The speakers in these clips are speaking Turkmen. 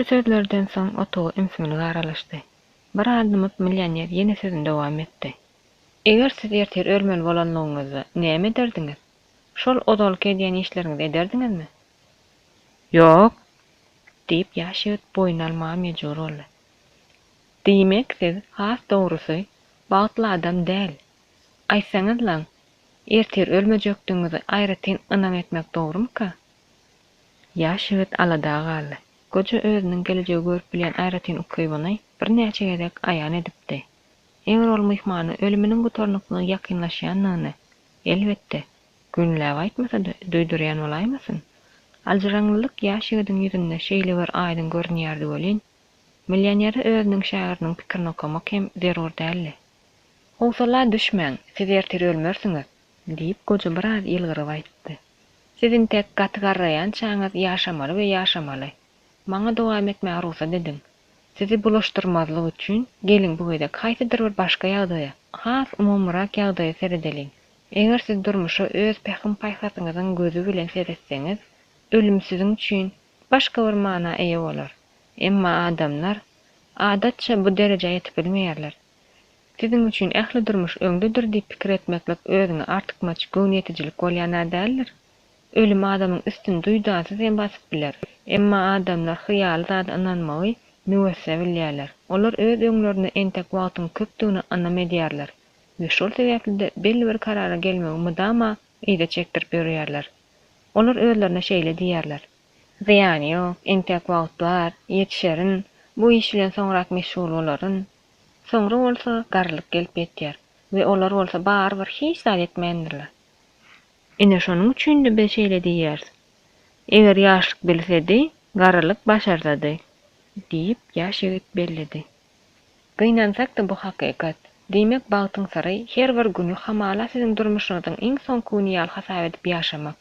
Şu sözlerden soň otaga ümsümlik aralaşdy. Biraz dymyp millioner ýene sözüni dowam etdi. Eger siz ertir ölmeli bolanlygyňyzda näme ederdiňiz? Şol ozalky edýän işleriňizi ederdiňizmi? Ýok! diýip, ýaş ýigit boýun almaga mejbur boldy. Diýmek, siz, has dogrusy, bagtly adam däl. Aýtsaňyzlaň, ertir ölmejekdigiňize aýratyn ynam etmek dogrumyka? Ýaş ýigit alada galdy. Goja özüniň gelejegi görüp bilýän aýratyn ukybyny birnäçe gezek aýan edipdi. Eger ol myhmana ölüminiň gutarnykly ýakynlaşýandygyny, elbetde, günläp aýtmasa-da, duýdurýan bolaýmasyn? Aljyraňlylyk ýaş ýigidiň ýüzünde şeýlebir aýdyň görünýärdi welin, millionere özüniň şägirdiniň pikirini okamak hem zerur däldi. Howsala düşmäň, siz ertir ölmersiňiz, diýip, goja biraz ýylgyryp aýtdy. Siz intek gaty garraýançaňyz ýaşamaly we ýaşamaly. Maňa dowam etmäge rugsat ediň. Sizi bulaşdyrmazlyk üçin, geliň bu gezek haýsydyr bir başga ýagdaýa, has umumyrak ýagdaýa seredeliň. Eger siz durmuşa öz pähim-paýhasyňyzyň gözi bilen seretseňiz, ölüm siziň üçin başga bir mana eýe bolar. Emma adamlar, adatça, bu derejä ýetip bilmeýärler. Siziň üçin ähli durmuş öňdedir diýip pikir etmeklik özüňe artykmaç göwnüýetijilik bolýan-a däldir? Ölüm adamyň üstüni duýdansyz hem basyp biler. Emma adamlar hyýaly zada ynanmagy müwessa bilýärler. Olar öz öňlerinde entek wagtyň köpdügine ynam edýärler we şol sebäpli-de belli bir karara gelmegi mydama yza çekdirip ýörýärler. Olar özlerine şeýle diýýärler. Zyýany ýok, entek wagt bar, ýetişerin, bu iş bilen soňrak meşgul bolaryn. Soňra bolsa garrylyk gelip ýetýär we olar bolsa barybir hiç zat etmändirler. Ine şonuň üçin-de biz şeýle diýýäris, Eger ýaşlyk bilsedi, garrylyk başarsady, diýip, ýaş ýigit belledi. Gynansak-da bu hakykat. Diýmek bagtyň syry her bir güni hamala siziň durmuşyňyzyň iň soňky güni ýaly hasap edip ýaşamak.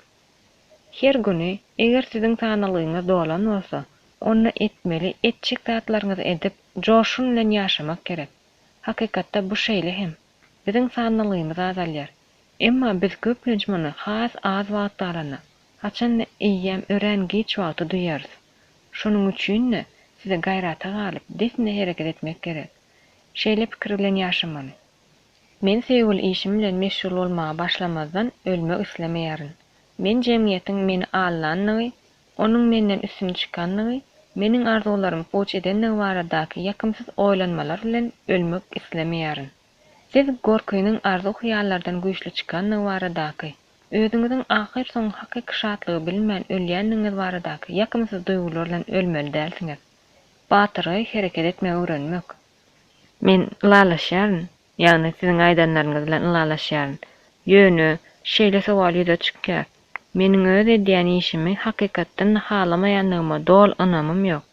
Her güni, eger siziň sanalgyňyz dolan bolsa, onda etmeli, etjek zatlaryňyzy edip, joşgun bilen ýaşamak gerek. Hakykatda bu şeýle hem. Biziň sanalgymyz azalýar. Emma biz köplenç muny has az wagt galanda, haçanda eýýäm örän giç wagty duýarys. Şonuň üçin-de, size gaýrata galyp, dessine hereket etmek gerek. Şeýle pikir bilen ýaşamaly. Men söýgüli işim bilen meşgul bolmaga başlamazdan ölmek islemeýärin. Men jemgyýetiň meni aldandygy, onuň menden üstün çykandygy, meniň arzuwlarymy puç edendigi baradaky ýakymsyz oýlanmalar bilen ölmek islemeýärin. Siz gorkynyň arzuw-hyýallardan güýçli çykandygy baradaky, özüňiziň ahyrsoňy hakyky şatlygy bilmän ölýändigiňiz baradaky ýakymsyz duýgular bilen ölmeli dälsiňiz. Batyrgaý hereket etmegi öwrenmek. Men ylalaşýaryn, ýagny siziň aýdanlaryňyz bilen ylalaşýaryn. Ýöne, şeýle sowal ýüze çykýar, meniň öz edýän işimi hakykatdan-da halamaýandygyma doly ynamym ýok.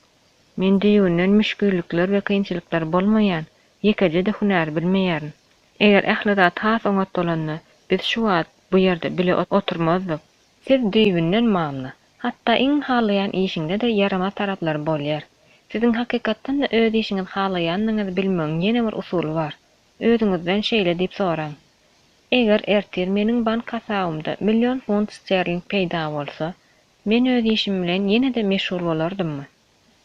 Men düýbünden müşgillikler we kynçylyklar bolmaýan ýekeje-de hünäri bilmeýärin. Eger ähli zat has oňat bolanda, biz şu wagt bu ýerde bile oturmazdyk. Siz düýbünden mamla. Hatda iň halaýan işiňde-de ýaramaz taraplary bolýar. Siziň hakykatdan-da öz işiňizi halaýandygyňyzy bilmegiň ýene bir usuly bar. Özüňizden şeýle diýip soraň, Eger ertir meniň bank hasabymda million funt sterling peýda bolsa, men öz işim bilen ýene-de meşgul bolardymmy?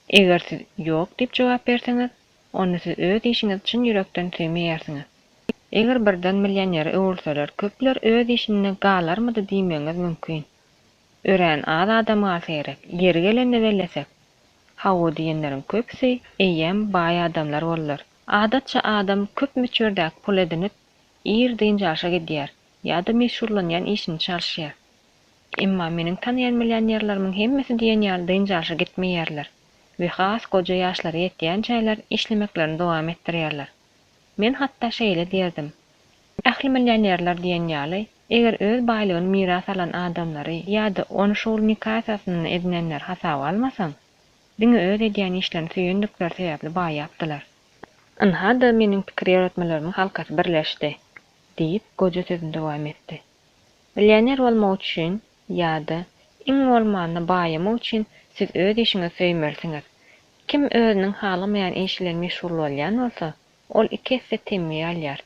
Eger siz ýok diýip jogap berseňiz, onda siz öz işiňizi çyn ýürekden söýmeýärsiňiz. Eger birden millionere öwrülseler, köpler öz işinde galarmydy diýmegiňiz mümkin. Örän az adam galsa gerek. Ýeri gelende bellesek, hawa diýenleriň köpüsi eýýäm baý adamlar boldular. Adatça adam köp möçberdäki pul edinip, ir dynç alşa gidýär ýa-da meşgullanýan işini çalyşýar. Emma meniň tanaýan millionerlerimiň hemmesi diýen ýaly dynç alşa gitmeýärler we has goja ýaşlara ýetýänçäler işlemeklerini dowam etdirýärler. Men hatda şeýle diýerdim, Ähli millionerler diýen ýaly, eger öz baýlygyny miras alan adamlary ýa-da ony şowly nika esasynda edinenleri hasaba almasaň, diňe öz edýän işlerini söýendikleri sebäpli baýapdylar. Ynha-da meniň pikir ýöretmelerimiň halkasy birleşdi, diýip, goja sözüni dowam etdi. Millioner bolmak üçin ýa-da, iň bolmanda baýamak üçin siz öz işiňizi söýmelisiňiz. Kim özüniň halamaýan işi bilen meşgul bolýan bolsa, ol iki esse temmi alýar.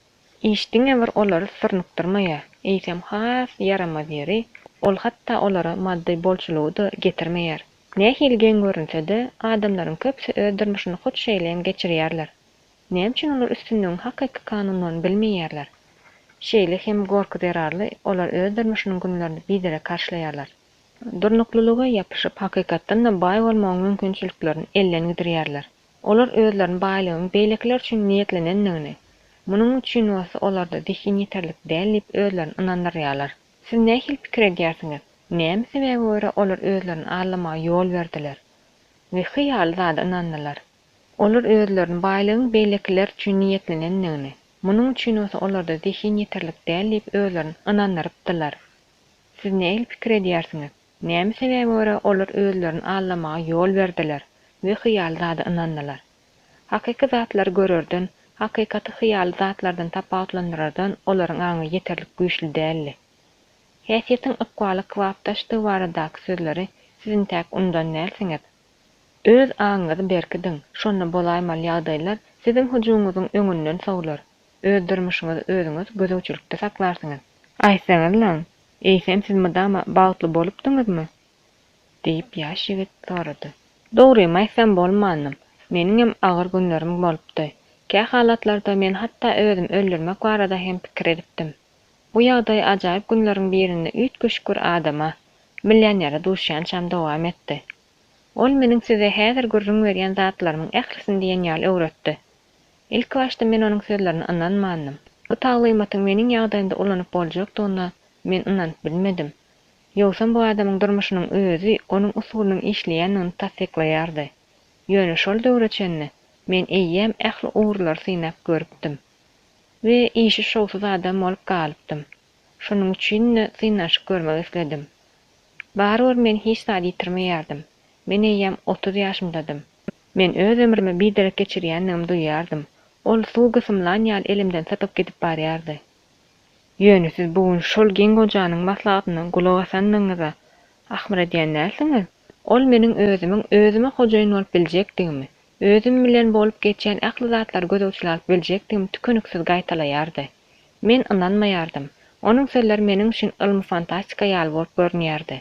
Iş diňe bir olary syrnukdyrmaýar, eýsem has ýaramaz ýeri, ol hatda olara maddy bolçulygy-da getirmeýär. Nähili geň görünse-de, adamlaryň köpüsi öz durmuşyny hut şeýle hem geçirýärler. Näme üçin olar üstünligiň hakyky kanunlaryny bilmeýärler? Şeýle hem gorky zerarly olar öz durmuşynyň günlerini biderek harçlaýarlar. Durnuklylyga ýapyşyp, hakykatdan-da baý bolmagyň mümkinçiliklerini elden gidirýärler. Olar özlerini baýlygyň beýlekiler üçin niýetlenendigini, munuň üçin bolsa olarda zehin ýeterlik däl diýip özlerini ynandyrýarlar. Siz nähili pikir edýärsiňiz, näme sebäbe görä olar özlerini aldamaga ýol berdiler we hyýaly zada ynandylar? Olar özlerini baýlygyň beýlekiler üçin niýetlenendigini, munuň üçin bolsa olarda zehin ýeterlik däl diýip özlerini ynandyrypdylar. Siz nähili pikir edýärsiňiz, näme sebäbe görä olar özlerini aldamaga ýol berdiler we hyýaly zada ynandylar? Hakyky zatlary görerden, hakykaty hyýaly zatlardan tapawutlandyrardan olaryň aňy ýeterlik güýçli däldi. Häsiýetiň ykbala kybapdaşdygy baradaky sözleri siz intäk unudan dälsiňiz. Öz aňyňyzy berkidiň, şonda bolaýmaly ýagdaýlar siziň hyjuwyňyzyň öňünden sowlar, öz durmuşyňyzy özüňiz gözegçilikde saklarsyňyz. Aýtsaňyzlaň, eýsem siz mydama bagtly bolupdyňyzmy? diýip, ýaş ýigit sorady. Dogrymy aýtsam bolmandym. Meniňem agyr günlerim bolupdy. Kä halatlarda men hatda özümi öldürmek barada hem pikir edipdim. Bu ýagdaý ajaýyp günleriň birinde üýtgeşik bir adama, millionere duşýançam dowam etdi. Ol meniň size häzir gürrüň berýän zatlarymyň ählisini diýen ýaly öwretdi. Ilkibaşda men onuň sözlerine ynanmandym. Bu taglymatyň meniň ýagdaýymda ulanyp boljakdygyna men ynanyp bilmedim. Ýogsam bu adamyň durmuşynyň özi onuň usulynyň işleýändigini tassyklaýardy. Ýöne şol döwre çenli men eýýäm ähli ugurlary synap görüpdim. We işi şowsuz adam bolup galypdym. Şonuň üçin-de synanyşyp görmek isledim. Barybir men hiç zat ýitirmeýärdim. Men eýýäm 30 ýaşymdadym. Men öz ömrümi biderek geçirýändigimi duýýardym. Ol suw gysymlan ýaly elimden sypyp gidip barýardy. Ýöne siz bu gün şol geň gojanyň maslahatyna gulak asandygyňyza ahmyr edýän dälsiňiz? Ol meniň özümiň özüme hojaýyn bolup biljekdigimi, özüm bilen bolup geçýän ähli zatlary gözegçilige alyp biljekdigimi tükeniksiz gaýtalaýardy. Men ynanmaýardym. Onuň sözleri meniň üçin ylmy-fantastika ýaly bolup görünýärdi.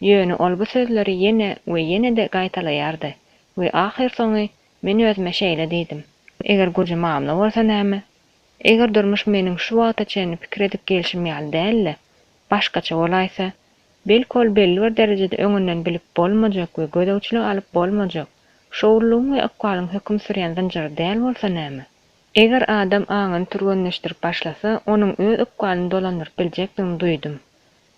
Ýöne ol bu sözleri ýene we ýene-de gaýtalaýardy we ahyrsoňy men özüme şeýle diýdim, Eger goja mamla bolsa näme? Eger durmuş meniň şu wagta çenli pikir edip gelşim ýaly däl-de, başgaça bolaýsa, belki ol belli bir derejede öňünden bilip bolmajak we gözegçilige alyp bolmajak, şowlulygyň we ykbalyň höküm sürýän zynjyry däl bolsa näme? Eger adam aňyny türgenleşdirip başlasa, onuň öz ykbalyny dolandyryp biljekdigini duýdum.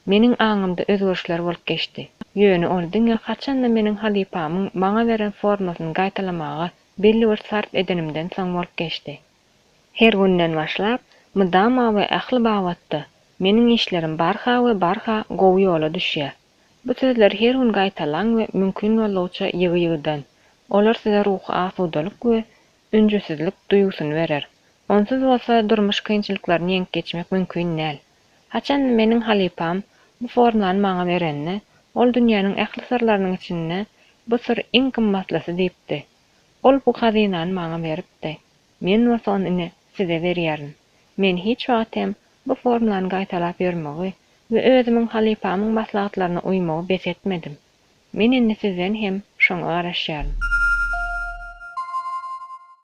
Meniň aňymda özgerişler bolup geçdi. Ýöne ol diňe haçan-da meniň halypamyň maňa beren formulasyny gaýtalamaga belli bir sarp edenimden soň bolup geçdi. Her günden başlap, mydama we ähli babatda meniň işlerim barha we barha gowy ýola düşýär. Bu sözleri her gün gaýtalaň we mümkin boldugyça ýygy-ýygydan. Olar size ruhy asudalyk we ünjüsizlik duýgusyny berer. Onsuz bolsa durmuş kynçylyklaryny ýeňip geçmek mümkin däl. Haçan-da meniň halypam bu formulany maňa berende, ol dünýäniň ähli syrlarynyň içinde bu syr iň gymmatlysy diýipdi. Ol bu hazynany maňa beripdi. Men bolsa ony ine, size berýärin. Men hiç wagt hem bu formulany gaýtalap ýörmegi we özümiň halypamyň maslahatlaryna uýmagy bes etmedim. Men indi sizden hem şoňa garaşýaryn.